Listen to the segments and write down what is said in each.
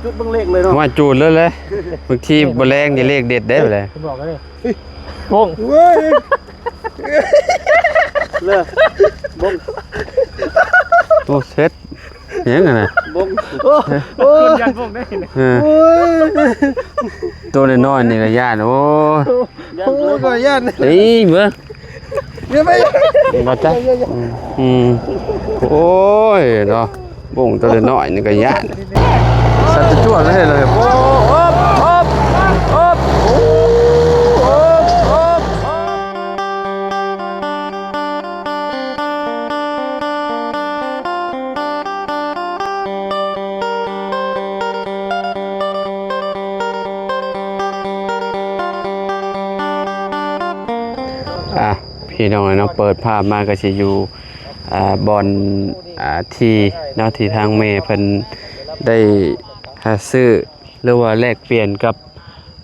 ຈຸດເບິ່ງເລກເລີຍເນາະ ວ່າຈູດເລີຍແຫຼະ. ບາງທີບໍ່ແລງນີ້ເລກເດັດເດ້ແຫຼະ ເພິ່ນບອກເລີຍ ໂປ້ງ ເວີ້ຍ ເລີ ບົງ ໂອ້ ເຊັດ ຫຍັງຫັ້ນນະ ບົງ ໂອ້ ໂອ້ ຢ້ານບົງໄດ້ ເອີ ໂອ້ຍ ໂຕນ້ອຍໆນີ້ກໍຢ້ານ ໂອ້ ຢ້ານ ໂອ້ ກໍຢ້ານ ເອີຍ ເບິ່ງ ຢ່າໄປ ບໍ່ຈັກ ອືມ ໂອ້ຍເນາະ ບົງໂຕນ້ອຍໆນີ້ກໍຢ້ານ ສັ່ນຈວດໆເລີຍ ໂອ້ ໂອ້ ໂອ້ ໂອ້ ໂອ້ ອ່ະ ພີ່ນ້ອງເນາະ ເປີດພາບມາກໍຊິຢູ່ ອ່າ ບ່ອນ ອ່າ ທີ່ເນາະ ທີ່ທາງແມ່ເພິ່ນໄດ້ຫາຊື້ ຫຼືວ່າແລກປ່ຽນກັບ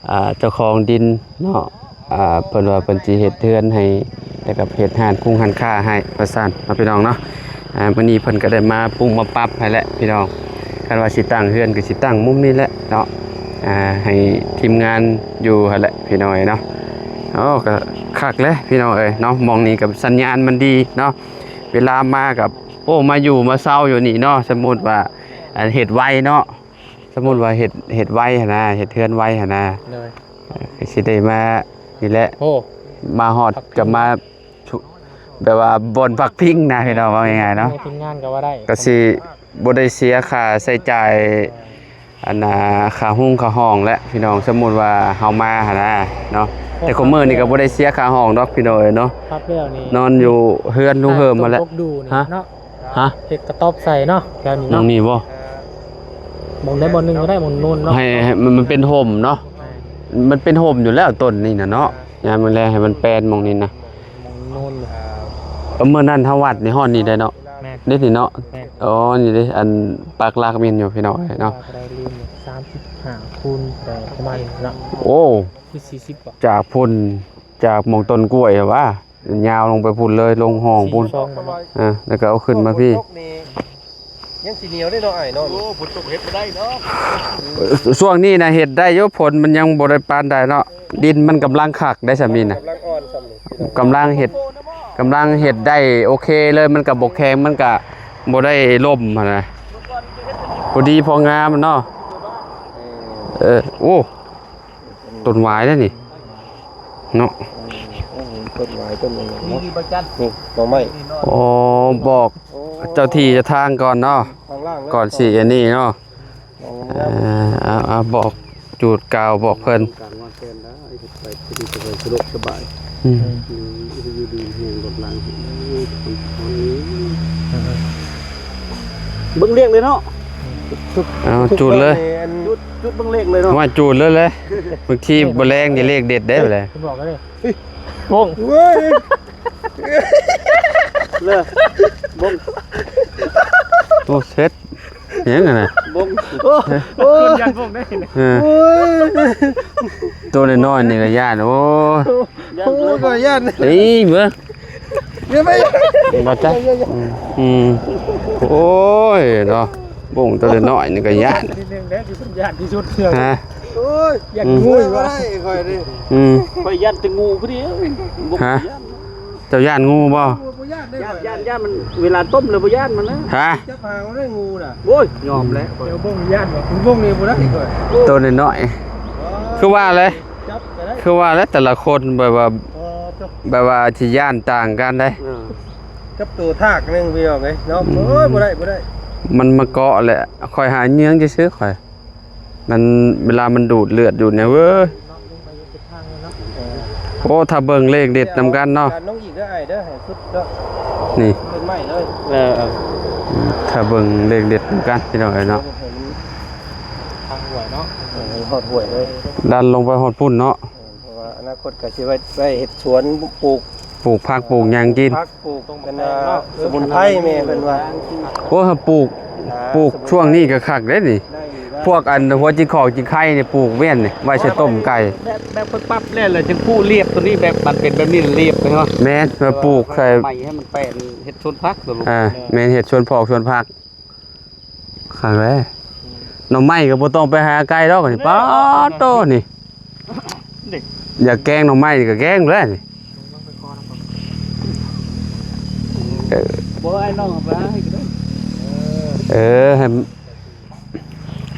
ອ່າ ເຈົ້າຂອງດິນເນາະ ອ່າ ເພິ່ນວ່າເພິ່ນຊິເຮັດເຮືອນໃຫ້ ແລ້ວກໍເຮັດຮ້ານກຸງຮ້ານຄ້າໃຫ້ວ່າຊັ້ນເນາະ ພີ່ນ້ອງເນາະ. ອ່າ ມື້ນີ້ເພິ່ນກໍໄດ້ມາປຸງມາປັບໃຫ້ແຫຼະພີ່ນ້ອງ ຄັນວ່າຊິຕັ້ງເຮືອນກໍຊິຕັ້ງມຸມນີ້ແຫຼະເນາະ ອ່າ ໃຫ້ທີມງານຢູ່ຫັ້ນແຫຼະພີ່ນ້ອງເນາະ. ໂອ້ ກໍຄັກແຫຼະພີ່ນ້ອງເອີຍເນາະ ໝ່ອງນີ້ກໍສັນຍານມັນດີເນາະ ເວລາມາກໍ ໂອ້ ມາຢູ່ມາເຊົາຢູ່ນີ້ເນາະ ສົມມຸດວ່າ ອັນ ເຮັດໄວເນາະ ສົມມຸດວ່າເຮັດ ເຮັດໄວຫັ້ນນະ ເຮັດເຮືອນໄວຫັ້ນນະ ໂດຍ ເອີ ກໍຊິໄດ້ມານີ້ແຫຼະ ໂອ້ ມາຮອດກໍມາ ແບບວ່າບ່ອນພັກພິງນະພີ່ນ້ອງ ເວົ້າງ່າຍໆເນາະ ໃຫ້ທີມງານກໍວ່າໄດ້ ກໍຊິບໍ່ໄດ້ເສຍຄ່າໃຊ້ຈ່າຍ ອັນນ່າ ຄ່າຮຸງຄ່າຫ້ອງແຫຼະພີ່ນ້ອງ ສົມມຸດວ່າເຮົາມາຫັ້ນນະເນາະ ແຕ່ຄຸມື້ນີ້ກໍບໍ່ໄດ້ເສຍຄ່າຫ້ອງດອກພີ່ນ້ອງເອີຍເນາະ ພັກແລ້ວນີ້ ນອນຢູ່ເຮືອນລຸງເຮີມຫັ້ນແຫຼະ ຮະ? ຮະ? ເຮັດກະຕ໊ອບໃສ່ເນາະ ແຖວນີ້ເນາະ ໝ່ອງນີ້ບໍ່? ໝ່ອງໃດບ່ອນໜຶ່ງກໍໄດ້ ໝ່ອງໂນ້ນເນາະ ໃຫ້ ໃຫ້ມັນ ມັນເປັນຮົ່ມເນາະ ມັນເປັນຮົ່ມຢູ່ແລ້ວຕົ້ນນີ້ນະເນາະ ຍາມມື້ແລງໃຫ້ມັນແປນໝ່ອງນີ້ນະ ໝ່ອງໂນ້ນ ເອີ ມື້ນັ້ນເຮົາວັດນີ້ຮອດນີ້ໄດ້ເນາະ ແມ່ນ ເດ້ນີ້ເນາະ ແມ່ນ ອໍ ນີ້ເດ້ ອັນປັກຫຼັກແມ່ນຢູ່ພີ່ນ້ອງເອີຍເນາະ ກໍໄດ້ລືມ ສາມສິບຫ້າຄູນເທົ່າໃດປະມານນີ້ເນາະ ໂອ້ ຄືສີ່ສິບບໍ່ ຈາກພຸ້ນ ຈາກໝ່ອງຕົ້ນກ້ວຍຫວາ ຍາວລົງໄປພຸ້ນເລີຍ ລົງຮ່ອງພຸ້ນ ສີ່ສິບສອງບໍ່ເນາະ ອ່າ ແລ້ວກໍເອົາຂຶ້ນມາພີ້ ຝົນຕົກນີ້ຍັງຊິໜຽວເດ້ເນາະອ້າຍເນາະ ໂອ້ ຝົນຕົກເຮັດບໍ່ໄດ້ເນາະ ຊ່ວງນີ້ນະເຮັດໄດ້ຢູ່ ຝົນມັນຍັງບໍ່ໄດ້ປານໃດເນາະ ດິນມັນກຳລັງຄັກໄດ໋ຊ່ຳນີ້ນະ ກຳລັງອ່ອນຊ່ຳນີ້ ກຳລັງເຮັດ ກຳລັງເຮັດໄດ້ໂອເຄເລີຍ ມັນກໍບໍ່ແຂງ ມັນກໍບໍ່ໄດ້ລົ້ມຫັ້ນນະ ພໍດີພໍງາມເນາະ ເອີ ໂອ້ ຕົ້ນຫວາຍເດ້ນີ້ເນາະ ຕົ້ນຫວາຍຕົ້ນຫຍັງເນາະ ນີ້ໜໍ່ໄມ້ ອໍ ບອກເຈົ້າທີ່ເຈົ້າທາງກ່ອນເນາະ ຂ້າງລ່າງເລີຍ ກ່ອນຊິອັນນີ້ເນາະ ເອີ ເອົາ ເອົາ ບອກຈູດກ່າວບອກເພິ່ນ ການວາງແຜນໄດ້ເຮັດໄປ ສະດວກສະບາຍ ອືມ ຢູ່ດີມີແຮງ ລົດລາງ ເບິ່ງລຽກເລີຍເນາະ ເອົາ ຈູດເລີຍ ຈູດ ຈູດເບິ່ງເລກເລີຍເນາະ ວ່າຈູດເລີຍແຫຼະ ບາງທີບໍ່ແລງນີ້ເລກເດັດເດ້ແຫຼະ ເພິ່ນບອກເລີຍ ບົງ ເວີ້ຍ ເລີ ບົງ ໂອ້ ເຊັດ ຫຍັງຫັ້ນນະ ບົງ ໂອ້ ໂອ້ ຢ້ານບົງໄດ້ ເອີ ໂອ້ຍ ໂຕນ້ອຍໆນີ້ກໍຢ້ານ ໂອ້ຍ ຢ້ານ ໂອ້ຍ ກໍຢ້ານ ເອີຍ ເບິ່ງ ຢ່າໄປ ບໍ່ຈັກ ອືມ ໂອ້ຍເນາະ ບົງໂຕນ້ອຍໆນີ້ກໍຢ້ານ ທີ່ໜຶ່ງແຫຼະທີ່ເພິ່ນຢ້ານທີ່ສຸດ ຮະ ໂອ້ຍ ຢ້ານ ອືມ ງູ ບໍ່ໄດ້ຂ້ອຍນີ້ ອືມ ຂ້ອຍຢ້ານແຕ່ງູຜູ້ດຽວ ບໍ່ ຮະ ຢ້ານ ເຈົ້າຢ້ານງູບໍ່? ບໍ່ ບໍ່ຢ້ານເດ້ ຢ້ານ ຢ້ານ ຢ້ານມັນ ເວລາຕົ້ມແລ້ວບໍ່ຢ້ານມັນນະ ຮະ ຈັບຫາງມັນໄດ້ງູນະ ໂອ້ຍ ຍອມແລ້ວ ດຽວບົງຢ້ານບໍ່ ບົງນີ້ບໍ່ໄດ້ຂ້ອຍ ໂຕນ້ອຍໆ ອໍ ຄືວ່າແຫຼະ ຈັບກໍໄດ້ ຄືວ່າແຫຼະ ແຕ່ລະຄົນແບບວ່າ ອໍ ແບບວ່າຊິຢ້ານຕ່າງກັນເດ້ ເອີ ກັບໂຕທາກໜຶ່ງພີ່ນ້ອງເອີຍເນາະ ອືມ ໂອ້ຍ ບໍ່ໄດ້ ບໍ່ໄດ້ ມັນມາເກາະແຫຼະ ຂ້ອຍຫາເຍືອງຊື່ໆ ຂ້ອຍ ມັນ ເວລາມັນດູດເລືອດຢູ່ນີ້ເວີຍ ໂອ້ ຖ້າເບິ່ງເລກເດັດນຳກັນເນາະ ດັນລົງອີກເດີອ້າຍເດີ ໃຫ້ສຸດເດີ ນີ້ ຕົ້ນໄມ້ເລີຍ ເອີ ຖ້າເບິ່ງເລກເດັດນຳກັນພີ່ນ້ອງເອີຍເນາະ ທາງຫ້ວຍເນາະ ເອີ ຮອດຫ້ວຍເລີຍ ດັນລົງໄປຮອດພຸ້ນເນາະ ເພາະວ່າອະນາຄົດກໍຊິໄວ້ ໄວ້ເຮັດສວນປູກ ປູກຜັກປູກຫຍັງກິນ ຜັກປູກອັນນ່າ ສະໝຸນໄພແມ່ເພິ່ນວ່າ ໂອ້ ຖ້າປູກ ອ່າ ປູກຊ່ວງນີ້ກໍຄັກເດ້ນີ້ ໄດ້ຢູ່ ພວກອັນຫົວຈິງຂອງຈິງໄຄນີ້ປູກແມ່ນນີ້ ໄວ້ໃສ່ຕົ້ມໄກ່ ແບບ ແບບເພິ່ນປັບແລ້ວ ແລ້ວຈຶ່ງປູລຽບຕົວນີ້ ແບບມັນເປັນແບບນີ້ລຽບເນາະ ແມ່ນ ມາປູກໃສ່ ໃໝ່ໃຫ້ມັນແປນ ເຮັດສວນຜັກຕົວລູກ ອ່າ ແມ່ນ ເຮັດສວນຜອກສວນຜັກ ຄັກແລ້ວ ອືມ ໜໍ່ໄມ້ກໍບໍ່ຕ້ອງໄປຫາໄກດອກນີ້. ປາດໂຕນີ້ ຢາກແກງໜໍ່ໄມ້ນີ້ກໍແກງແລ້ວນີ້. ເອີ ບໍ່ ໄອ້ນ້ອງເອົາໄປໃຫ້ກໍໄດ້. ເອີ ໃຫ້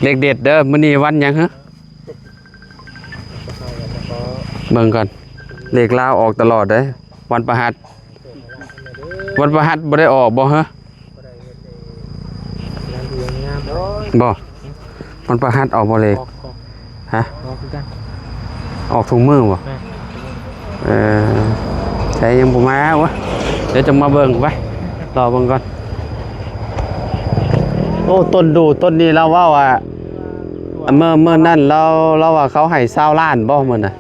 ເລກເດັດເດີ. ມື້ນີ້ວັນຫຍັງຫື? ເບິ່ງກ່ອນ ເລກລາວອອກຕະຫຼອດເດ້. ວັນພະຫັດ ວັນພະຫັດບໍ່ໄດ້ອອກບໍ່ຫື? ບໍ່ ວັນພະຫັດອອກບໍ່ເລກ? ອອກ ອອກ ຮະ? ອອກຄືກັນ ອອກທຸກມື້ບໍ່? ແມ່ນ. ເອີ ໃສຍັງບໍ່ມາວະ? ດຽວຈະມາເບິ່ງ ໄປ ລໍເບິ່ງກ່ອນ. ໂອ້ ຕົ້ນດູ່ຕົ້ນນີ້ລາວເວົ້າວ່າ ເມື່ອ ເມື່ອນັ້ນລາວ ລາວວ່າເຂົາໃຫ້ຊາວລ້ານບໍ່ມື້ນັ້ນ?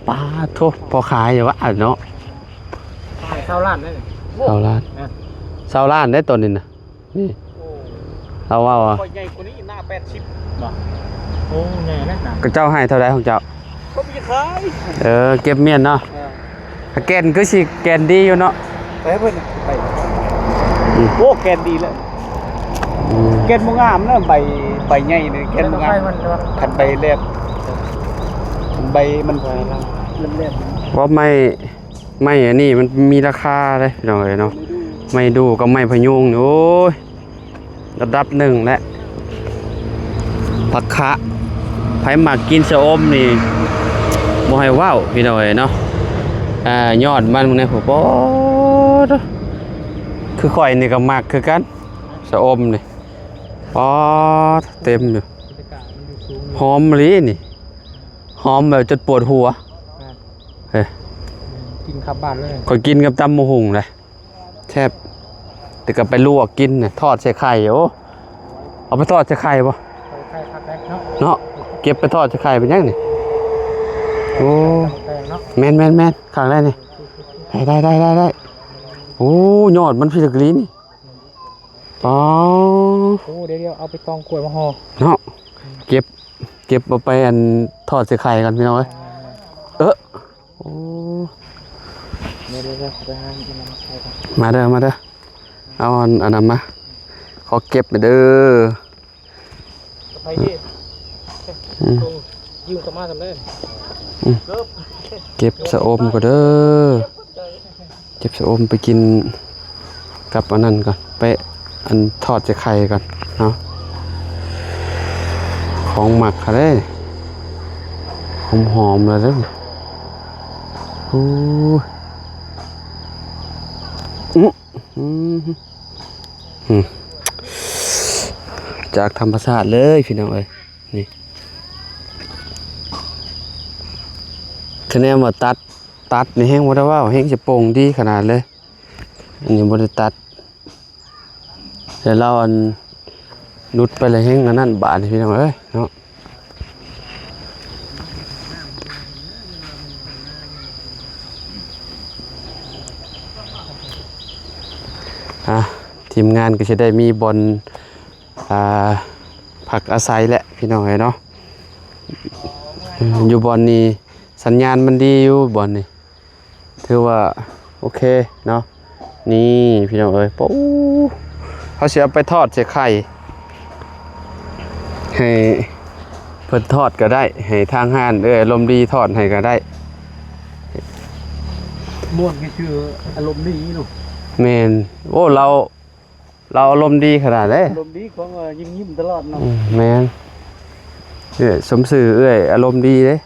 ປາດໂທ້ ພໍຂາຍຢູ່ວະເນາະ. ຂາຍຊາວລ້ານເດ້ ຊາວລ້ານ ແມ່ນ ຊາວລ້ານເດ້ຕົ້ນນີ້ນະ. ນີ້ ໂອ້ ລາວເວົ້າວ່າ ຂ້ອຍໃຫຍ່ກວ່ານີ້ ໜ້າແປດສິບ ບໍ່? ໂອ້ ໃຫຍ່ແລ້ວນະ. ເຂົາເຈົ້າໃຫ້ເທົ່າໃດຂອງເຈົ້າ? ເຂົາບໍ່ຢາກຂາຍ. ເອີ ເກັບມ້ຽນເນາະ. ເອີ ແກ່ນຄືຊິແກ່ນດີຢູ່ເນາະ. ໄປເພິ່ນໄປ ອືມ ໂອ້ ແກ່ນດີແລ້ວ. ອືມ ແກ່ນບໍ່ງາມນະ ໃບ ໃບໃຫຍ່ນີ້ແກ່ນບໍ່ງາມ. ຄັນໃບແຫຼບ ໃບມັນແຫຼບໆ ເວົ້າໄມ້ ໄມ້ອັນນີ້ມັນມີລາຄາເດ້ພີ່ນ້ອງເອີຍເນາະ. ໄມ້ດູ່ກັບໄມ້ພະຍຸງນີ້ ໂອ້ຍ ລະດັບໜຶ່ງແຫຼະ. ຜັກຂະ ໃຜມັກກິນຊະອົມນີ້ ບໍ່ໃຫ້ເວົ້າພີ່ນ້ອງເອີຍເນາະ. ອ່າ ຍອດມັນເບິ່ງແດ່ ໂອ້ໂຫ ຄືຂ້ອຍນີ້ກໍມັກຄືກັນ ຊະອົມນີ້. ປາດ ເຕັມຢູ່ ຫອມອີ່ຫຼີນີ້ ຫອມແບບຈົນປວດຫົວ. ແມ່ນ ເອີ ກິນຂັບບ້ານເລີຍ. ຂ້ອຍກິນກັບຕຳບັກຫຸ່ງເດ້ ແຊບ. ແຕ່ກໍໄປລວກກິນນະ ທອດໃສ່ໄຂ່. ໂອ້ ເອົາໄປທອດໃສ່ໄຂ່ບໍ່? ໃສ່ໄຂ່ຄັກແລ້ວເນາະ ເນາະ. ເກັບໄປທອດໃສ່ໄຂ່ເປັນຫຍັງນີ້? ໂອ້ ແມ່ນໆໆ ຄັກແລ້ວນີ້. ໄດ້ໆໆໆ ໂອ້ ຍອດມັນພິດກະລີນີ້. ປາ ໂອ້ ດຽວໆ ເອົາໄປຕອງກ້ວຍມາຫໍ່ເນາະ. ເກັບ ເກັບເອົາໄປອັນທອດໃສ່ໄຂ່ກ່ອນພີ່ນ້ອງເອີຍ. ເອີ ໂອ້ ດຽວໆ ເຂົ້າໄປຫາອັນນັ້ນໃສ່ກ່ອນ. ມາເດີ ມາເດີ ເອົາອັນ ອັນນັ້ນມາ ຂໍເກັບເດີ. ໄປເດ້ ອືມ ໂອ້ ຢືມເຂົ້າມາຊັ້ນເດີ. ອືມ ເກັບຊະອົມກ່ອນເດີ. ເກັບຊະອົມໄປກິນກັບອັນນັ້ນກ່ອນ ໄປອັນທອດໃສ່ໄຂ່ກ່ອນເນາະ. ຂອງມັກເຂົາເດ້ ຫອມໆ ແລ້ວເດ້. ໂອ້ຍ ອື ອືມ ອືມ ຈາກທຳມະຊາດເລີຍພີ່ນ້ອງເອີຍ. ນີ້ ຄະແນນວ່າຕັດ ຕັດນີ້ແຮງບໍ່ໄດ້ເວົ້າ ແຮງຈະປົ່ງດີຂະໜາດເລີຍ. ອັນນີ້ບໍ່ໄດ້ຕັດ ແຕ່ລາວອັນ ຫຼຸດໄປແລ້ວແຮງອັນນັ້ນບາດນີ້ພີ່ນ້ອງເອີຍເນາະ. ອ່າ ທີມງານກໍຊິໄດ້ມີບ່ອນ ອ່າ ພັກອາໄສແຫຼະພີ່ນ້ອງເອີຍເນາະ. ຢູ່ບ່ອນນີ້ສັນຍານມັນດີຢູ່ ບ່ອນນີ້ຖືວ່າໂອເຄເນາະ. ນີ້ພີ່ນ້ອງເອີຍ ໂອ້ ເຮົາຊິເອົາໄປທອດໃສ່ໄຂ່ ໃຫ້ເພິ່ນທອດກໍໄດ້ ໃຫ້ທາງຮ້ານເອື້ອຍອາລົມດີທອດໃຫ້ກໍໄດ້. ມ່ວນຄືຊື່ອາລົມດີເນາະ. ແມ່ນ ໂອ້ ລາວ ລາວອາລົມດີຂະໜາດເດ້. ອາລົມດີຂອງ ເອີ ຍິ້ມໆ ຕະຫຼອດເນາະ. ອືມ ແມ່ນ ເອື້ອຍ ສົມຊື່ເອື້ອຍອາລົມດີເດ້.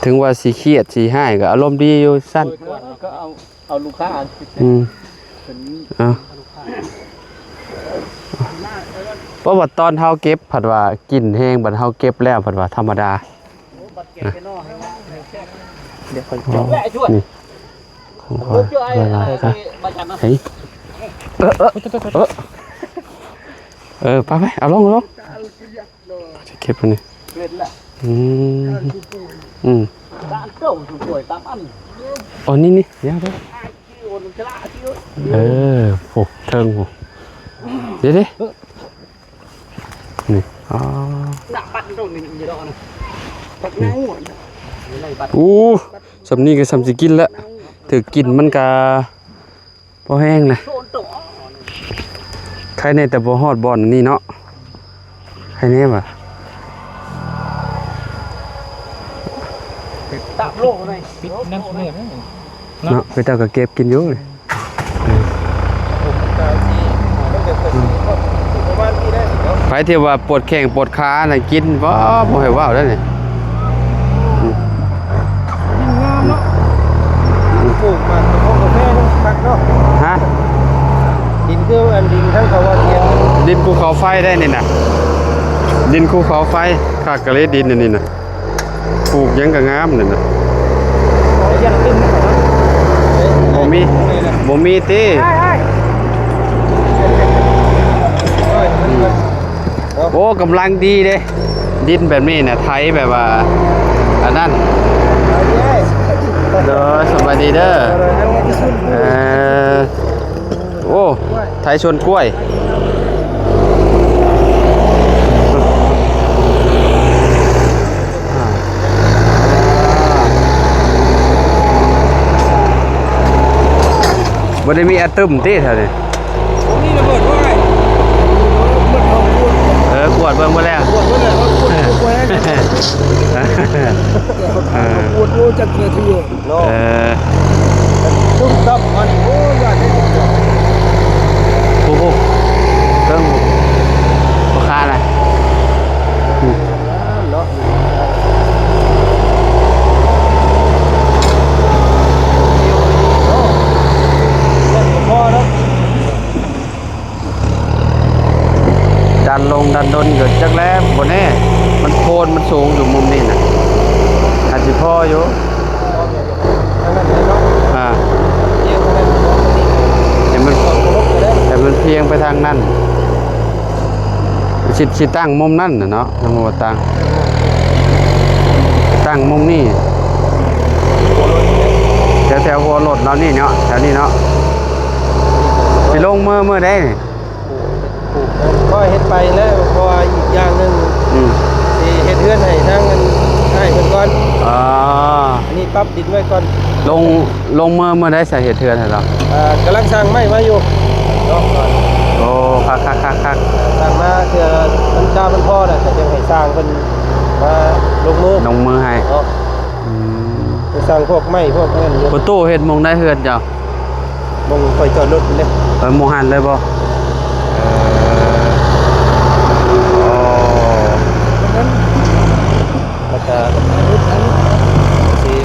ເຖິງວ່າຊິຄຽດຊິຮ້າຍກໍອາລົມດີຢູ່ຊັ້ນ. ໂດຍ ກໍເອົາ ເອົາລູກຄ້າ. ອືມ ເອົາ ເພາະວ່າຕອນເຮົາເກັບພັດວ່າກິ່ນແຮງ ບັດເຮົາເກັບແລ້ວພັດວ່າທຳມະດາ. ໂອ້ ບັດເກັບໄປນອກໃຫ້ວ່າ ດຽວຂ້ອຍ ອໍ ນີ້ ຂອງຂ້ອຍຫຼາຍໆ ເອີ ເອີ ເອີ ເອີ ໄປໆ ເອົາລົງ ເອົາລົງ ຈະເກັບອັນນີ້. ອືມ ອືມ ອໍ ນີ້ໆ ດຽວ ເອີ ໂອ້ ເທິງ ໂອ້ ເດ ນີ້ ອໍ ອູ້ ສ່ຳນີ້ກໍສ່ຳຊິກິນລະ ຖືກກິນມັນກະບໍ່ແຮງນະ. ໄຂ ອ້ແນ່ ແຕ່ບໍ່ຮອດບ່ອນນີ້ເນາະ. ໃຫ້ແນ່ວ່າ ຕາມໂລກໃນ ປິດນຳເໜືອເນາະ ເນາະ ເຂົາເຈົ້າກໍເກັບກິນຢູ່. ເອີ ໄປທີ່ວ່າປວດແຂ້ງປວດຂານະ ກິນບໍ່ ບໍ່ໃຫ້ເວົ້າໄດ້ນີ້. ດິນງາມເນາະ ປູກໝາກກະເພາະກາແຟນີ້ຄັກເນາະ. ຮະ? ດິນຄືອັນດິນທາງເຂົາວ່າທຽງ ດິນພູເຂົາໄຟໄດ໋ນີ້ນະ ດິນພູເຂົາໄຟ ຄັກກະເລີ ດິນອັນນີ້ນະ ປູກຫຍັງກະງາມນີ້ນະ. ບໍ່ມີ ບໍ່ມີຕິ. ໂອ້ ກຳລັງດີເດ້ ດິນແບບນີ້ນະ ໄຖແບບວ່າ ອັນນັ້ນ. ໂດຍ ສະບາຍດີເດີ. ເອີ ໂອ້ ໄຖສວນກ້ວຍ. ບໍ່ໄດ້ມີອາຕຶມຕິແຖວນີ້? ບໍ່ມີລະເບີດໄວ້ ເບີດເອົາກວດ ເອີ ກວດເບິ່ງເບິດແລ້ວ ກວດເບິ່ງແລ້ວ ກວດ ກວດ ກວດ ກວດ ກວດ ກວດ ກວດ ກວດ ກວດ ກວດ ກວດ ກວດ ກວດ ເນາະ ເອີ ຕຸ້ມຕັບມັນ ໂອ້ຍ ຢ້ານໄດ້ ຜູ້ ຜູ້ ເບິ່ງ ພໍ່ຄ້ານະ ອືມ ງາມເນາະ ແລ້ວກໍພໍເນາະ. ດັນລົງດັນດົນກໍຈັກແລ້ວ ບໍ່ແນ່ ມັນໂພນມັນສູງຢູ່ມຸມນີ້ນະ ອາດຊິພໍຢູ່ ອ່າ ໃຫ້ມັນ ໃຫ້ມັນພຽງໄປທາງນັ້ນ ຊິ ຊິຕັ້ງມຸມນັ້ນນະເນາະ ຍັງບໍ່ຕັ້ງ ຕັ້ງມຸມນີ້ ແຖວ ແຖວຫົວລົດເຮົານີ້ເນາະ ແຖວນີ້ເນາະ ຊິລົງມືມື້ໃດນີ້? ກໍເຮັດໄປແລ້ວ ເພາະວ່າອີກຢ່າງໜຶ່ງ ອືມ ຊິເຮັດເຮືອນໃຫ້ທາງອັນອ້າຍເພິ່ນກ່ອນ ອ່າ ອັນນີ້ປັບດິນໄວ້ກ່ອນ ລົງ ລົງມືມື້ໃດ ສາເຮັດເຮືອນໃຫ້ລາວ? ອ່າ ກຳລັງສັ່ງໄມ້ມາຢູ່ເນາະ ໂອ້ ຄັກໆໆໆ ສັ່ງມາເທື່ອມັນຈາມັນພໍແລ້ວ ກໍຈະໃຫ້ຊ່າງເພິ່ນມາລົງມື ລົງມືໃຫ້ເນາະ ອືມ ໄປສັ່ງພວກໄມ້ພວກນັ້ນຢູ່ ປະຕູເຮັດໝ່ອງໃດເຮືອນເຈົ້າ? ໝ່ອງຂ້ອຍຈອດລົດພຸ້ນເດ້ ເອີ ໝ່ອງຫັ້ນເລີຍບໍ່? ເອີ ອໍ ແລ້ວກະຊິ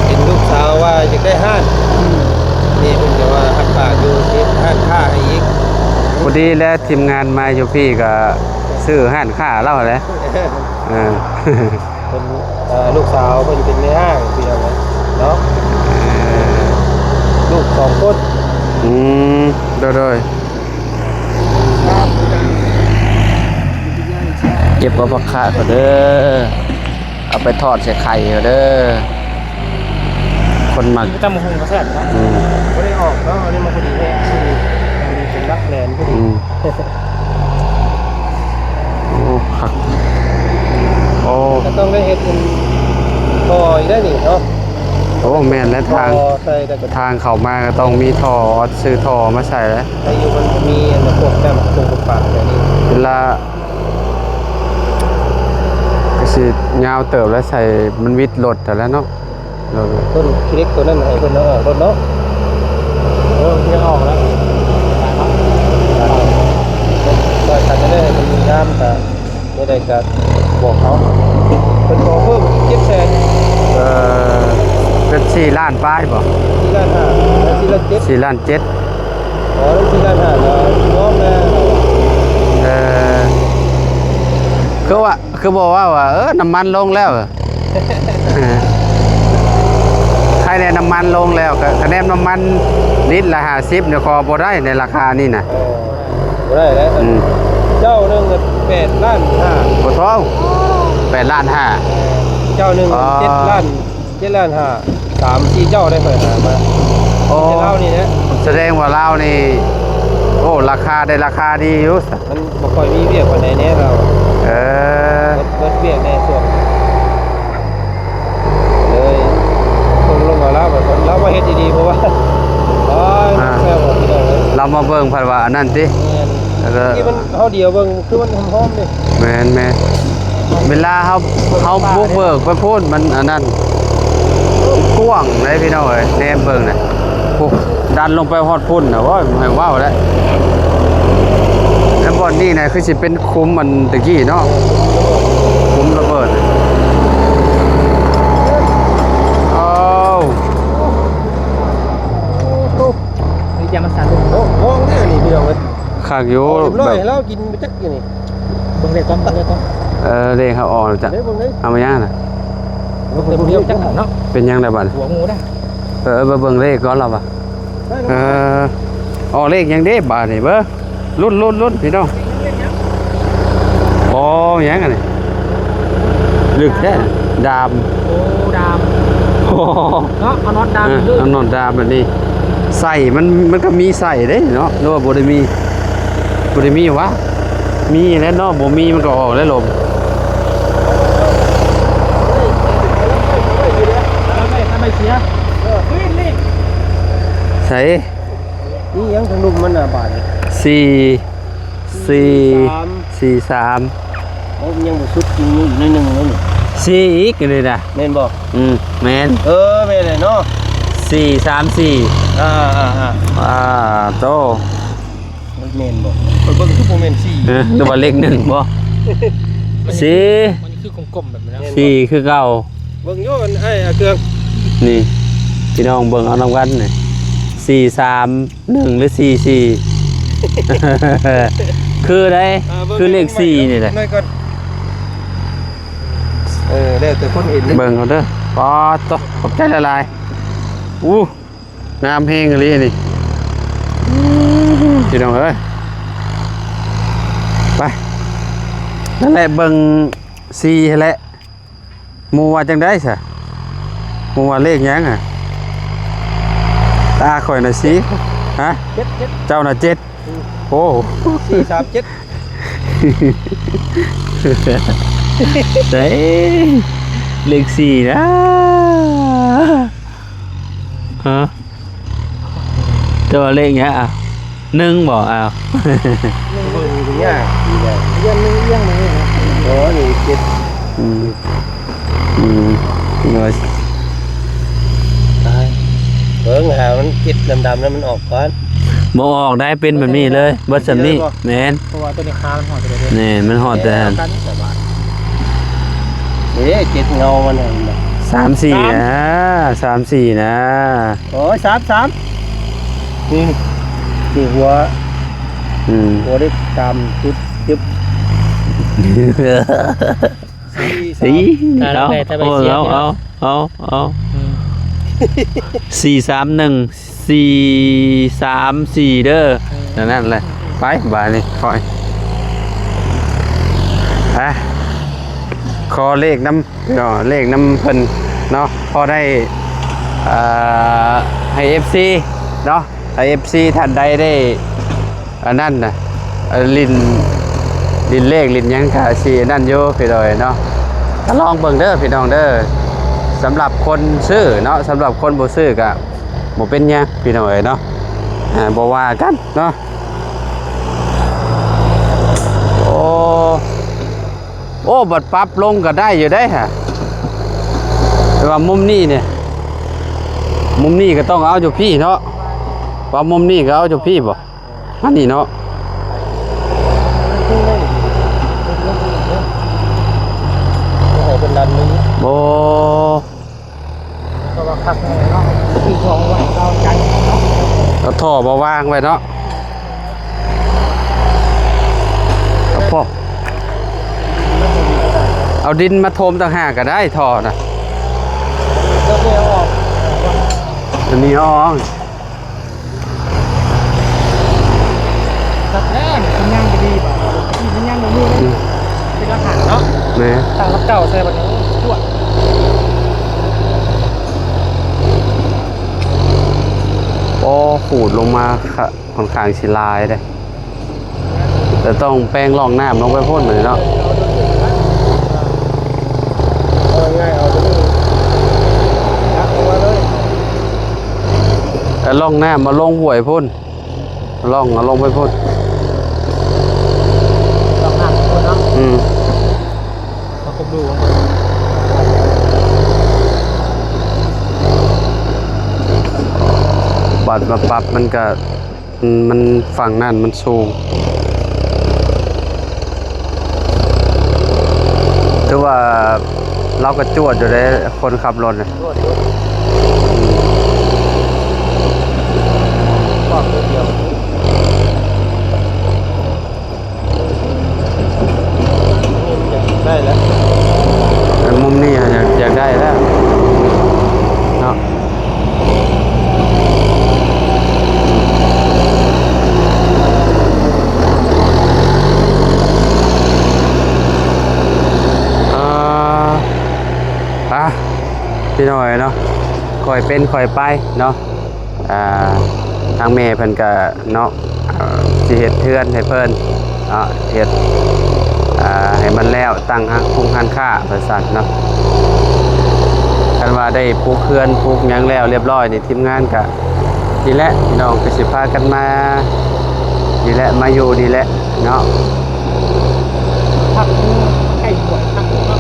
ເຫັນລູກສາວວ່າຢາກໄດ້ຮ້ານ ອືມ ນີ້ເພິ່ນກະວ່າຮັບປາກຢູ່ຊິເຮັດຮ້ານຄ້າໃຫ້ອີກ ພໍດີແລ້ວ ທີມງານມາຢູ່ພີ້ກະຊື້ຮ້ານຄ້າລາວແຫຼະ ເອີ ເພິ່ນ ເອີ ລູກສາວເພິ່ນເປັນແມ່ຮ້າງ ພີ່ນ້ອງເອີຍເນາະ ລູກສອງຄົນ ອືມ ໂດຍໆ ເກັບເອົາຜັກຄາດກ່ອນເດີ ເອົາໄປທອດໃສ່ໄຂ່ກ່ອນເດີ ຄົນມັກ ຕຳບັກຫຸ່ງກໍແຊບເນາະ ອືມ ບໍ່ໄດ້ອອກເນາະ ອັນນີ້ມັນພໍດີແທ້ ພໍດີເປັນຫຼັກແຫຼນພໍດີ ອືມ ໂອ້ ຄັກ ໂອ້ ກໍຕ້ອງໄດ້ເຮັດເປັນທໍ່ອີກໄດ້ນີ້ເນາະ ໂອ້ ແມ່ນແລ້ວ ທາງ ທໍ່ໃສ່ແລ້ວກໍ ທາງເຂົ້າມາກໍຕ້ອງມີທໍ່ ຊື້ທໍ່ມາໃສ່ແລ້ວ ໃຫ້ຢູ່ມັນບໍ່ມີອັນພວກແປ້ງພວກປາກແບບນີ້ ເວລາ ກໍຊິຍາວເຕີບແລ້ວ ໃສ່ມັນວິດລົດຫັ້ນແຫຼະເນາະ. ໂດຍ ຕົ້ນຂີ້ເຫຼັກໂຕນັ້ນໃຫ້ເພິ່ນເອົາອອກໂລດເນາະ. ເອີ ຍັງອອກແລ້ວ ວ່າຖ້າຈະໄດ້ໃຫ້ມັນງາມກະ ແນວໃດກະບອກເຂົາ ເພິ່ນຂໍເພີ່ມເຈັດແສນ. ເອີ ເປັນສີ່ລ້ານປາຍບໍ່? ສີ່ລ້ານຫ້າ ສີ່ລ້ານເຈັດ ສີ່ລ້ານເຈັດ. ອໍ ສີ່ລ້ານຫ້າ ກໍຍອມແລ້ວ. ເອີ ຄືວ່າ ຄືບໍ່ເວົ້າວ່າ ເອີ ນ້ຳມັນລົງແລ້ວ ໃຄແນ່ນ້ຳມັນລົງແລ້ວ ກະ ກະແນມນ້ຳມັນລິດລະຫ້າສິບນີ້ ຂໍບໍ່ໄດ້ໃນລາຄານີ້ນະ. ເອີ ບໍ່ໄດ້ແລ້ວ. ອືມ ເຈົ້າໜຶ່ງແປດລ້ານຫ້າ ບໍ່ທ້ອງ ແປດລ້ານຫ້າ ເຈົ້າໜຶ່ງ ອໍ ເຈັດລ້ານ ເຈັດລ້ານຫ້າ ສາມສີ່ເຈົ້າໄດ້ ຂ້ອຍຫາມາ. ໂອ້ ເຈົ້ານີ້ແຫຼະ ສະແດງວ່າລາວນີ້ ໂອ້ ລາຄາໄດ້ລາຄາດີຢູ່. ມັນບໍ່ຄ່ອຍມີວຽກປານໃດແນ່ລາວ. ເອີ ເບິດ ເບິດວຽກແນ່ຊ່ວງ ເລີຍຕົກລົງກັບລາວ ລາວວ່າເຮັດດີໆ ເພາະວ່າ ໂອ້ຍ ອ່າ ແຊວ ພີ່ນ້ອງເອີຍ ລາວມາເບິ່ງພັດວ່າອັນນັ້ນຕິ. ແມ່ນ ທີ່ມັນເຮົາດຽວເບິ່ງ ຄືມັນຫອມໆເດ້. ແມ່ນໆ ເວລາເຮົາ ເຮົາບຸກເບີກໄປພຸ້ນ ມັນອັນນັ້ນ ກວ້າງເດ້ພີ່ນ້ອງເອີຍ. ແນມເບິ່ງນະ ໂອ້ ດັນລົງໄປຮອດພຸ້ນນະ ໂອ້ຍ ບໍ່ໃຫ້ເວົ້າແລ້ວ. ແລ້ວບ່ອນນີ້ນະ ຄືຊິເປັນຂຸມອັນຕະກີ້ເນາະ ຂຸມລະເບີດ. ໂອ້ ນີ້ຢ່າມາສັ່ນ. ໂອ້ ຫ້ອງແທ້ນີ້ພີ່ນ້ອງເອີຍ. ຄັກຢູ່ ເອົາຮຽບຮ້ອຍ ແບບ ໃຫ້ລາວກິນໄປຈັກຢູ່ນີ້. ເບິ່ງເລກກ່ອນ ເບິ່ງເລກກ່ອນ. ເອີ ເລກເຮົາອອກແລ້ວຈ້ະ. ເບິ່ງເດ້ ເອົາມາຫຍັງນະ? ເບິ່ງເລກຈັກເນາະ. ເປັນຫຍັງໄດ໋ບາດນີ້? ຫົວໝູນະ. ເອີ ເບິ່ງເລກກ່ອນລະວ່າ. ເອີ ອອກເລກຫຍັງເດ້ບາດນີ້ເບິ່ງ. ລຸ້ນໆໆ ພີ່ນ້ອງ. ອໍ ຫຍັງອັນນີ້? ລຶກແທ້ ດາມ. ໂອ້ ດາມ ໂອ້ ເນາະ ເອົານັອດດາມ. ເອີ ເອົານັອດດາມແບບນີ້ ໃສ່ ມັນ ມັນກໍມີໃສ່ເດ້ເນາະ ຫຼືວ່າບໍ່ໄດ້ມີ? ບໍ່ໄດ້ມີຫວາ? ມີແຫຼະເນາະ ບໍ່ມີມັນກໍອອກແລ້ວລົມ. ໃສ່ ນີ້ຫຍັງທາງລຸ່ມມັນນະບາດນີ້? ສີ່ ສີ່ ສີ່ສາມ ສີ່ສາມ. ໂອ້ ມັນຍັງບໍ່ສຸດ ຍັງມີອີກໜ້ອຍໜຶ່ງນີ້. ສີ່ອີກນີ້ນະ ແມ່ນບໍ່? ອືມ ແມ່ນ. ເອີ ແມ່ນແຫຼະເນາະ ສີ່ສາມສີ່. ອ່າໆໆ ອ່າ ໂຕ ແມ່ນບໍ່? ຂ້ອຍເບິ່ງຄືບໍ່ແມ່ນສີ່. ເອີ ຫຼືວ່າເລກໜຶ່ງບໍ່? ສີ່ ມັນຄືກົມໆແບບນີ້ນະ. ສີ່ຄືເກົ່າ. ເບິ່ງຢູ່ ອັນອ້າຍເຄື່ອງ ນີ້ ພີ່ນ້ອງເບິ່ງເອົານຳກັນນີ້ ສີ່ສາມ ໜຶ່ງ ຫຼື ສີ່ສີ່ ຄືໃດ ອ່າ ເບິ່ງ ຄືເລກສີ່ນີ້ແຫຼະ. ເອີ ແລ້ວແຕ່ຄົນເຫັນເດ້ ເບິ່ງເອົາເດີ. ປາດໂຕ ຂອບໃຈຫຼາຍໆ. ອູ້ ງາມແຮງອີ່ຫຼີນີ້ ພີ່ນ້ອງເອີຍ. ໄປ ນັ້ນແຫຼະ ເບິ່ງສີ່ຫັ້ນແຫຼະ. ໝູ່ວ່າຈັ່ງໃດຊະ? ໝູ່ວ່າເລກຫຍັງຫະ? ຕາຂ້ອຍນະສີ່ ຮະ? ເຈັດ ເຈັດ ເຈົ້ານະເຈັດ. ອືມ ໂອ້ ສີ່ສາມເຈັດ ໃດ ເລກສີ່ນະ ຮະ? ແຕ່ວ່າເລກຫຍັງອະ? ໜຶ່ງບໍ່? ອ້າວ ເບິ່ງຢູ່ນີ້ ຢ້ານໜຶ່ງ ຢ້ານໜຶ່ງ. ອໍ ນີ້ເຈັດ. ອືມ ອືມ ໂດຍ ຕາຍ ເບິ່ງຫາມັນເຈັດດຳໆນັ້ນມັນອອກກ່ອນ. ບໍ່ອອກໄດ້ ເປັນແບບນີ້ເລີຍ ເບິດສ່ຳນີ້. ແມ່ນ ເພາະວ່າຕົວນີ້ຄາມັນຮອດແຕ່ ແມ່ນ ມັນຮອດແຕ່ ເອີ ເຈັດເງົາມັນ ສາມສີ່ນະ ສາມສີ່ນະ. ໂອ້ຍ ສາມ ສາມ ນີ້ ນີ້ຫົວ ອືມ ຫົວເດັກຕາມຈຸດ ຈຶບ ສີ່ ສີ່ ສາມ ເອົາ ເອົາ ເອົາ ເອົາ ອືມ ສີ່ສາມໜຶ່ງ ສີ່ສາມສີ່ເດີ. ເອີ ນັ້ນແຫຼະ ໄປບາດນີ້ ຂ້ອຍ ໄປ ຂໍເລກນຳ ເນາະ ເລກນຳເພິ່ນເນາະ ພໍໄດ້ ເອີ ໃຫ້ເອັຟຊີເນາະ ໃຫ້ເອັຟຊີທ່ານໃດໄດ້ ອັນນັ້ນນະ ເອີ ຫຼິ້ນ ຫຼິ້ນເລກຫຼິ້ນຫຍັງກະຊິອັນນັ້ນຢູ່ພີ່ນ້ອງເນາະ. ກະລອງເບິ່ງເດີພີ່ນ້ອງເດີ ສຳລັບຄົນຊື້ເນາະ ສຳລັບຄົນບໍ່ຊື້ກະບໍ່ເປັນຫຍັງພີ່ນ້ອງເອີຍເນາະ ອ່າ ບໍ່ວ່າກັນເນາະ. ໂອ້ ໂອ້ ບັດປັບລົງກໍໄດ້ຢູ່ເດ້ຫະ ແຕ່ວ່າມຸມນີ້ນີ້ ມຸມນີ້ກໍຕ້ອງເອົາຢູ່ພີ້ເນາະ ວ່າມຸມນີ້ກໍເອົາຢູ່ພີ້ບໍ່ ອັນນີ້ເນາະ ໃຫ້ເພິ່ນດັນມື ໂອ້. ເພາະວ່າຄັກແນ່ເນາະ ທີ່ສອງໄວ້ເອົາໃຈເນາະ ເອົາທໍ່ມາວາງໄວ້ເນາະ ເອົາພໍ ເອົາດິນມາຖົມຕ່າງຫາກກໍໄດ້ທໍ່ນະ ເອົາອອກ ອັນນີ້ເອົາອອກ. ຄັກແທ້ ສັນຍານກໍດີບາດ ສັນຍານບໍ່ມີເລີຍ ອືມ ເປັນຫຼັກຖານເນາະ ແມ່ນ ຕັ້ງຫຼັກເກົ່າໃສ່ບັດນີ້ ໂອ້ ຈວດ ໂອ້ ຂູດລົງມາ ຄ່ອນຂ້າງຊິຫຼາຍເດ້ ແຕ່ຕ້ອງແປງຮ່ອງນ້ຳລົງໄປພຸ້ນເລີຍເນາະ ເອົາງ່າຍໆ ເອົາຕົວນີ້ ຍັກລົງມາເລີຍ ເອົາຮ່ອງນ້ຳມາລົງຫ້ວຍພຸ້ນ ຮ່ອງເອົາລົງໄປພຸ້ນ ມາປັບມັນກະ ອືມ ມັນຝັ່ງນັ້ນມັນສູງ. ຖືວ່າລາວກໍຈວດຢູ່ເດ້ ຄົນຂັບລົດນະ. ຈວດຢູ່ ອືມ ປອບດຽວ. ໄດ້ແລ້ວ ແຕ່ມຸມນີ້ ອາ ຢາກ ຢາກໄດ້ແລ້ວເນາະ. ອາ ອາ ພີ່ນ້ອງເອີຍເນາະ ຄ່ອຍເປັນຄ່ອຍໄປເນາະ. ອ່າ ທາງແມ່ເພິ່ນກະເນາະ ເອີ ຊິເຮັດເຮືອນໃຫ້ເພິ່ນເນາະ ເຮັດ ອ່າ ໃຫ້ມັນແລ້ວ ຕັ້ງຮ້ານຄົງຮ້ານຄ້າວ່າຊັ້ນເນາະ. ຄັນວ່າໄດ້ປຸກເຮືອນປຸກຫຍັງແລ້ວລຽບຮ້ອຍນີ້ ທີມງານກະນີ້ແຫຼະ ພີ່ນ້ອງ ກະຊິພາກັນມານີ້ແຫຼະ ມາຢູ່ນີ້ແຫຼະເນາະ. ພັກຢູ່ໃກ້ຫ້ວຍ ພັກຢູ່ເນາະ.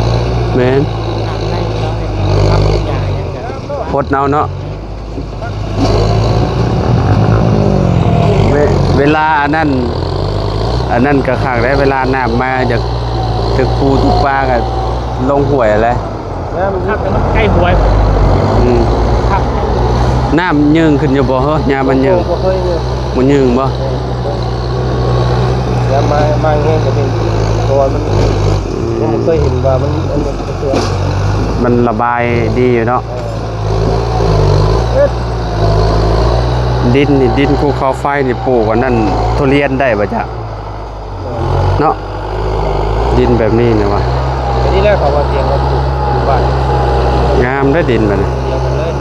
ແມ່ນ ນ້ຳໃນເນາະ ພັກຢາຫຍັງກະ ພົດເອົາເນາະ. ເວ ເວລາອັນນັ້ນ ອັນນັ້ນກະຄັກເດ້ ເວລານ້ຳມາຢາກຖືກປູຖືກປາກະລົງຫ້ວຍແຫຼະ. ນ້ຳຄັກ ແຕ່ມັນໃກ້ຫ້ວຍ. ອືມ ຄັກ. ນ້ຳຍື່ງຂຶ້ນຢູ່ບໍ່ເຮີຍາມມັນຍື່ງ? ບໍ່ ບໍ່ເຄີຍຍື່ງ. ບໍ່ຍື່ງບໍ່? ເອີ ບໍ່ເຄີຍ. ຍາມມາ ມາແຮງກະເປັນ ເພາະວ່າມັນ ອືມ ຍັງບໍ່ເຄີຍເຫັນວ່າມັນ ອັນນີ້ ມັນລະບາຍດີຢູ່ເນາະ. ເອີ ດິນນີ້ ດິນພູເຂົາໄຟນີ້ ປູກອັນນັ້ນ ທຸລຽນໄດ້ບໍ່ຈະ ເນາະ? ດິນແບບນີ້ນະວ່າ ອັນນີ້ແຫຼະເຂົາວ່າຕຽງວ່າປູກຢູ່ບ້ານ ງາມເດ້ດິນແບບນີ້ ຕຽງກັນເລີຍ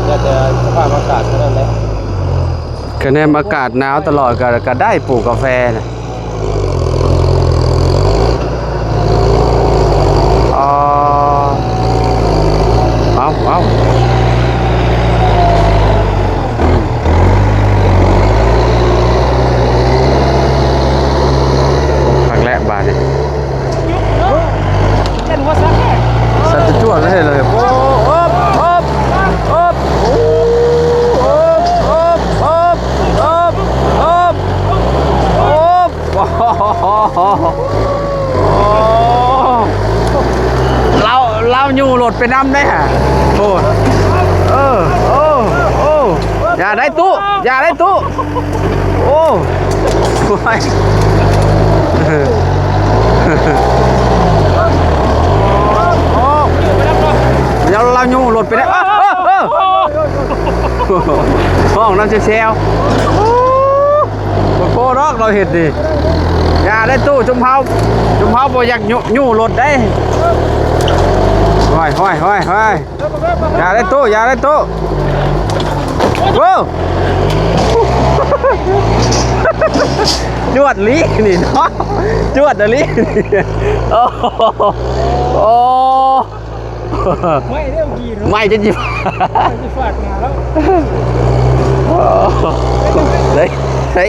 ແລ້ວແຕ່ສະພາບອາກາດເທົ່ານັ້ນແຫຼະ. ຄະແນນອາກາດໜາວຕະຫຼອດກະ ກະໄດ້ປູກກາແຟນະ. ອໍ ເອົາ ເອົາ ຄັກແລ້ວບາດນີ້. ເຕັ້ນຫົວສັນເລີຍ ສັນຈະຈວດເລີຍເລີຍ. ໂອ້ ໂອບ ໂອບ ໂອບ ໂອ້ ໂອບ ໂອບ ໂອບ ໂອບ ໂອບ ໂອ້ ລາວ ລາວຍູ້ລົດໄປນຳໄດ໋ຫະ. ໂອ້ ເອີ ໂອ້ ໂອ້ ຢ່າໄດ໋ຕູ້ ຢ່າໄດ໋ຕູ້. ໂອ້ ໂອ້ຍ ລາວ ລາວຍູ້ລົດໄປແລ້ວ ເອີ ເອີ ເອີ ຮ້ອງນຳແຊວໆ. ໂອ້ ບໍ່ໂກ້ດອກລາວເຮັດນີ້. ຢ່າໄດ໋ຕູ້ ຊຸມເຮົາ ຊຸມເຮົາບໍ່ຢາກຍູ້ລົດໄດ໋. ຫ້ວຍ ຫ້ວຍ ຫ້ວຍ ຫ້ວຍ. ຢ່າໄດ້ຕູ້ ຢ່າໄດ້ຕູ້. ໂອ້ ຈວດອີ່ຫຼີນີ້ເນາະ ຈວດອີ່ຫຼີ. ໂອ້ ໂອ້ ໄໝ້ເດ້ອກີ້ເນາະ ໄໝ້ຈົນຊິ ໄໝ້ຈົນຊິຟາດໜ້າແລ້ວ. ໂອ້ ໄດ້ ໄດ້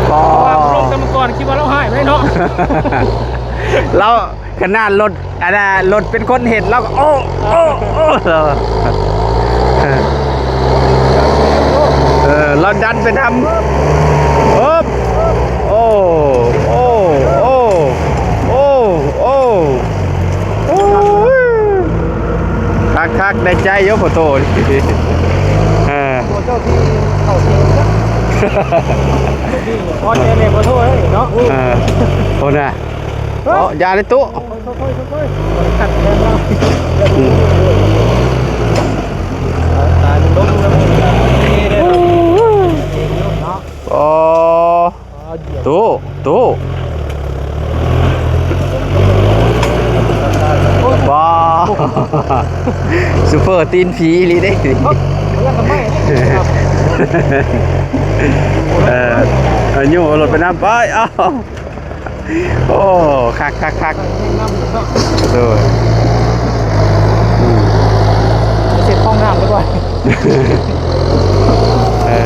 ອໍ ລົງແຕ່ມາກ່ອນ ຄິດວ່າລາວຫາຍໄປເນາະ ລາວ ຂະໜາດລົດ ອັນນ່າ ລົດເປັນຄົນເຮັດ ລາວກໍ ໂອ້ ໂອ້ ໂອ້ ເອີ ລາວດັນໄປນຳ. ໂອ້ ໂອ້ ໂອ້ ໂອ້ ໂອ້ ໂອ້ ໂອ້ ໂອ້ ຄັກໆ ໄດ້ໃຈຢູ່ພໍ່ໂຕນີ້ ເອີ ໂອ້ ເຈົ້າທີ່ເຂົ້າເສັງ ພໍແຕ່ແມ່ຂໍໂທດເລີຍເນາະ ເອີ ໂອ້ນະ. ເອີ ຢ່າເດ້ຕູ້ ຄ່ອຍໆ ຄ່ອຍໆ ຄັດແລ້ວເນາະ ອືມ ຕາຍລົງແລ້ວ ອໍ ຕູ້ ຕູ້ ວ້າ ຊູເຟີຕີນຜີອີ່ຫຼີເດ້ ເອີ ເອີ ຍູ້ເອົາລົດໄປນຳ ໄປ ເອົາ. ໂອ້ ຄັກ ຄັກ ຄັກ ໂດຍ ອືມ ເສດຫ້ອງນ້ຳດີກວ່າ ເອີ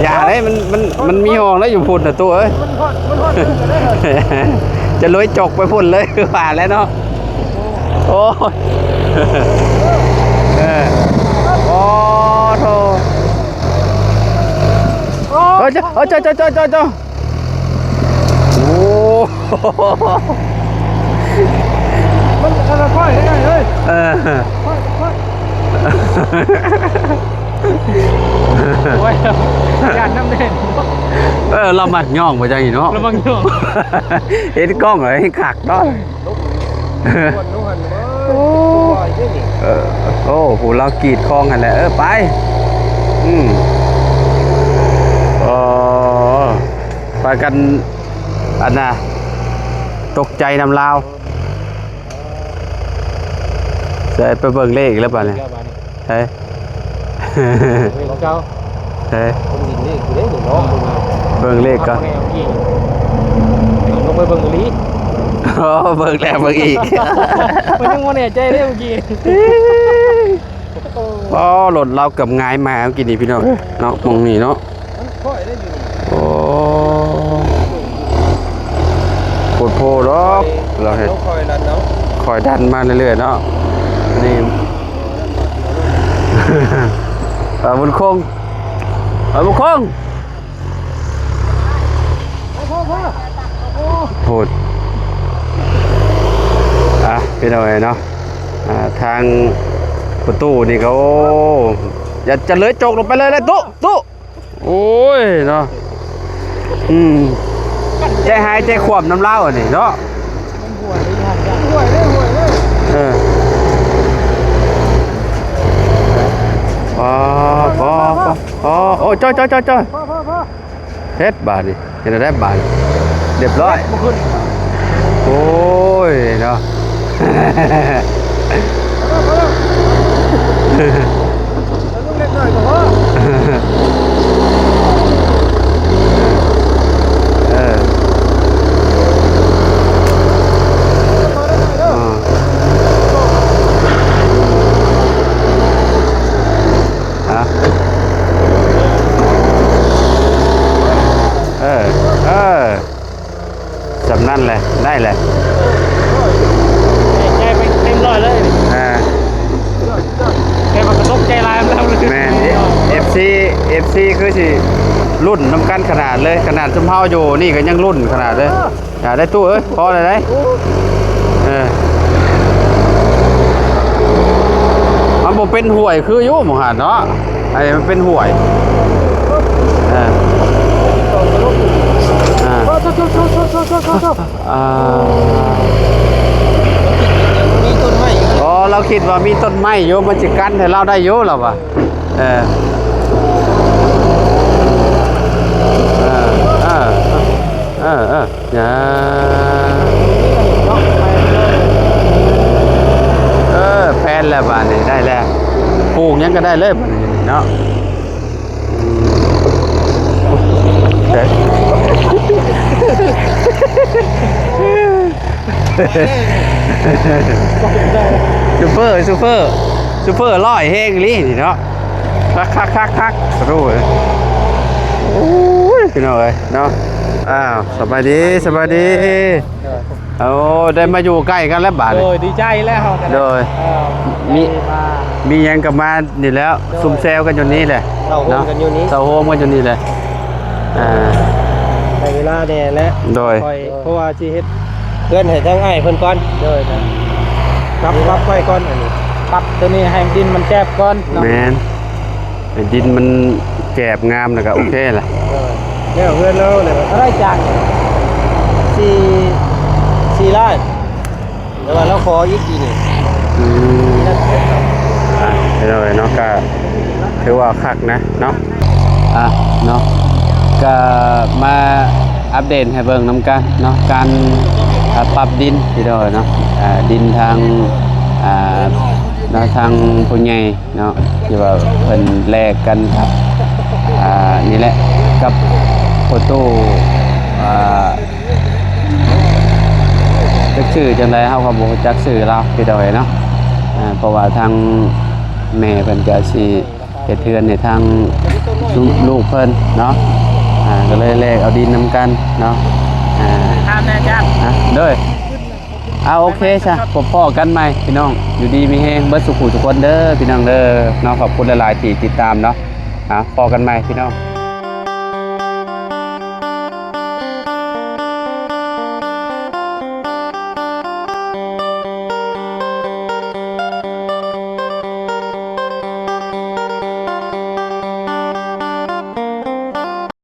ຢ່າເດ້ ມັນ ມັນ ມັນມີຫ້ອງໄດ້ຢູ່ພຸ້ນນະ ຕູ້ເອີຍ ມັນຮອດ ມັນຮອດ ຈະລຸຍຈົກໄປພຸ້ນເລີຍ ວ່າແລ້ວເນາະ. ໂອ້ຍ ເອີ ໂອ້ໂທ ໂອ້ຍ ເຈົ້າ ເຈົ້າ ເຈົ້າ ເຈົ້າ ເຈົ້າ ເຈົ້າ ໂອ້ ມັນກະລະຄ່ອຍໄດ້ເລີຍ ເອີ ຄ່ອຍ ຄ່ອຍ ໂອ້ຍ ຢ້ານນຳເດ້ ເອີ ລາວມັກຍ້ອງບໍ່ຈັກນີ້ເນາະ ລາວມັກຍ້ອງ ເຫັນກ້ອງແລ້ວເຫັນຄັກເນາະ ໂອ້ ໂອ້ ຜູ້ລາວກຣີດຄອງຫັ້ນແຫຼະ ເອີ ໄປ ອືມ ເອີ ພາກັນ ອັນນ່າ ຕົກໃຈນຳລາວ ໃສ່ໄປເບິ່ງເລກອີກແລ້ວບາດນີ້ ເອີ ເບິ່ງເກົ່າ ເອີ ເບິ່ງເລກກ່ອນ ເບິ່ງເລກກ່ອນ ລົງໄປເບິ່ງອີ່ຫຼີ ອໍ ເບິ່ງແລ້ວເບິ່ງອີກ ມັນຍັງບໍ່ແນ່ໃຈເດ້ເມື່ອກີ້ ອໍ ລົດລາວເກືອບຫງາຍມາເມື່ອກີ້ນີ້ພີ່ນ້ອງເນາະ ໝ່ອງນີ້ເນາະ ໂອ້ ໂພດໂພດອກ ລາວເຮັດ ຄ່ອຍດັນມາເລື້ອຍໆເນາະ ນີ້ ເອີ ບຸນຄົງ ເອີ ບຸນຄົງ ໂພດ ອ່ະ ພີ່ນ້ອງເອີຍເນາະ ອ່າ ທາງປະຕູນີ້ກໍ ໂອ້ ຢ່າ ຈະເລີຍຈົກລົງໄປເລີຍແຫຼະ ຕຸ ຕຸ ໂອ້ຍເນາະ ອືມ ໃຈຫາຍໃຈຄວ່ຳນຳລາວອັນນີ້ເນາະ ເອີ ອໍ ພໍ ພໍ ພໍ ໂອ້ ຈ່ອຍ ຈ່ອຍ ຈ່ອຍ ຈ່ອຍ ພໍ ພໍ ພໍ ເຮັດບາດນີ້ ເຮັດແນວໃດບາດນີ້ ຮຽບຮ້ອຍ ບໍ່ຂຶ້ນ ໂອ້ຍເນາະ ເອີ ເອີ ອ່າ ເອີ ເອີ ສ່ຳນັ້ນແຫຼະ ໄດ້ແຫຼະ ໃຈໄປເຕັມຮ້ອຍເລີຍ ອ່າ ແຕ່ວ່າກະຕົກໃຈຫຼາຍນຳແລ້ວ ແມ່ນ ເອັຟຊີ ເອັຟຊີຄືຊິລຸ້ນນຳກັນຂະໜາດເລີຍ ຂະໜາດຊຸມເຮົາຢູ່ນີ້ກະຍັງລຸ້ນຂະໜາດເລີຍ. ຢ່າໄດ້ຕູ້ເອີຍ ພໍແລ້ວໄດ໋ ເອີ ມັນບໍ່ເປັນຫ້ວຍຄືຢູ່ໝ່ອງຫັ້ນເນາະ ອັນນີ້ມັນເປັນຫ້ວຍ ເອີ ເອີ ອ່າ ມີຕົ້ນໄມ້ຢູ່ ອໍ ລາວຄິດວ່າມີຕົ້ນໄມ້ຢູ່ ມັນຊິກັນໃຫ້ລາວໄດ້ຢູ່ ລາວວ່າ ເອີ ເອີ ເອີ ເອີ ເອີ ເອີ ແພນແລ້ວບາດນີ້ ໄດ້ແລ້ວ ປູກຫຍັງກະໄດ້ເລີຍບາດນີ້ເນາະ ອືມ ເອີ ຊູເຟີ ຊູເຟີ ຊູເຟີ ຮ້ອຍແຮງອີ່ຫຼີນີ້ເນາະ ຄັກໆໆໆ ໂອ້ຍ ໂອ້ຍ ພີ່ນ້ອງເອີຍເນາະ ອ້າວ ສະບາຍດີ ສະບາຍດີ ໂອ້ ໄດ້ມາຢູ່ໃກ້ກັນແລ້ວບາດນີ້ ໂດຍ ດີໃຈແລ້ວເຮົາກະ ໂດຍ ເອີ ມີ ໄດ້ມາ ມີຫຍັງກະມານີ້ແຫຼະ ໂດຍ ຊຸມແຊວກັນຢູ່ນີ້ແຫຼະ ເຊົາໂຮມ ເນາະ ກັນຢູ່ນີ້ ເຊົາໂຮມກັນຢູ່ນີ້ແຫຼະ ອ່າ ໃຊ້ເວລາແດ່ແຫຼະ ໂດຍ ຄ່ອຍ ເພາະວ່າຊິເຮັດເຮືອນໃຫ້ທາງອ້າຍເພິ່ນກ່ອນ ໂດຍ ປັບ ປັບໄວ້ກ່ອນ ອັນນີ້ ປັບໂຕນີ້ໃຫ້ດິນມັນແຈບກ່ອນເນາະ ແມ່ນ ໃຫ້ດິນມັນແຈບງາມແລ້ວກະໂອເຄແຫຼະ ເອີ ແລ້ວເຮືອນລາວແລ້ວ ເທົ່າໃດຈາກ ສີ່ ສີ່ລ້ານ ແຕ່ວ່າລາວຂໍອີກປີນີ້ ອືມ ອ່ະ ພີ່ນ້ອງເອີຍເນາະ ກະຖືວ່າຄັກນະເນາະ ອ່ະ ເນາະ ກະມາອັບເດດໃຫ້ເບິ່ງນຳກັນເນາະ ການ ອ່າ ປັບດິນ ພີ່ນ້ອງເອີຍເນາະ ອ່າ ດິນທາງ ອ່າ ເນາະ ທາງຜູ້ໃຫຍ່ ເນາະ ທີ່ວ່າເພິ່ນແລກກັນກັບ ອ່າ ນີ້ແຫຼະ ກັບພໍ່ຕູ້ ອ່າ ຈັກຊື່ຈັ່ງໃດ ເຮົາກະບໍ່ຮູ້ຈັກຊື່ລາວ ພີ່ນ້ອງເອີຍເນາະ ອ່າ ເພາະວ່າທາງແມ່ເພິ່ນກະຊິເຮັດເຮືອນໃຫ້ທາງລູກເພິ່ນເນາະ ອ່າ ກະເລີຍແລກເອົາດິນນຳກັນເນາະ ອ່າ ຖາມແດ່ອາຈານ ຮະ ໂດຍ. ເອົາ ໂອເຄຊະ ພົບພໍ້ກັນໃໝ່ພີ່ນ້ອງ ຢູ່ດີມີແຮງເບິດສູ່ຜູ້ສູ່ຄົນເດີພີ່ນ້ອງເດີເນາະ. ຂອບຄຸນຫຼາຍໆທີ່ຕິດຕາມເນາະ. ເອົາ ພໍ້ກັນໃໝ່ພີ່ນ້ອງ.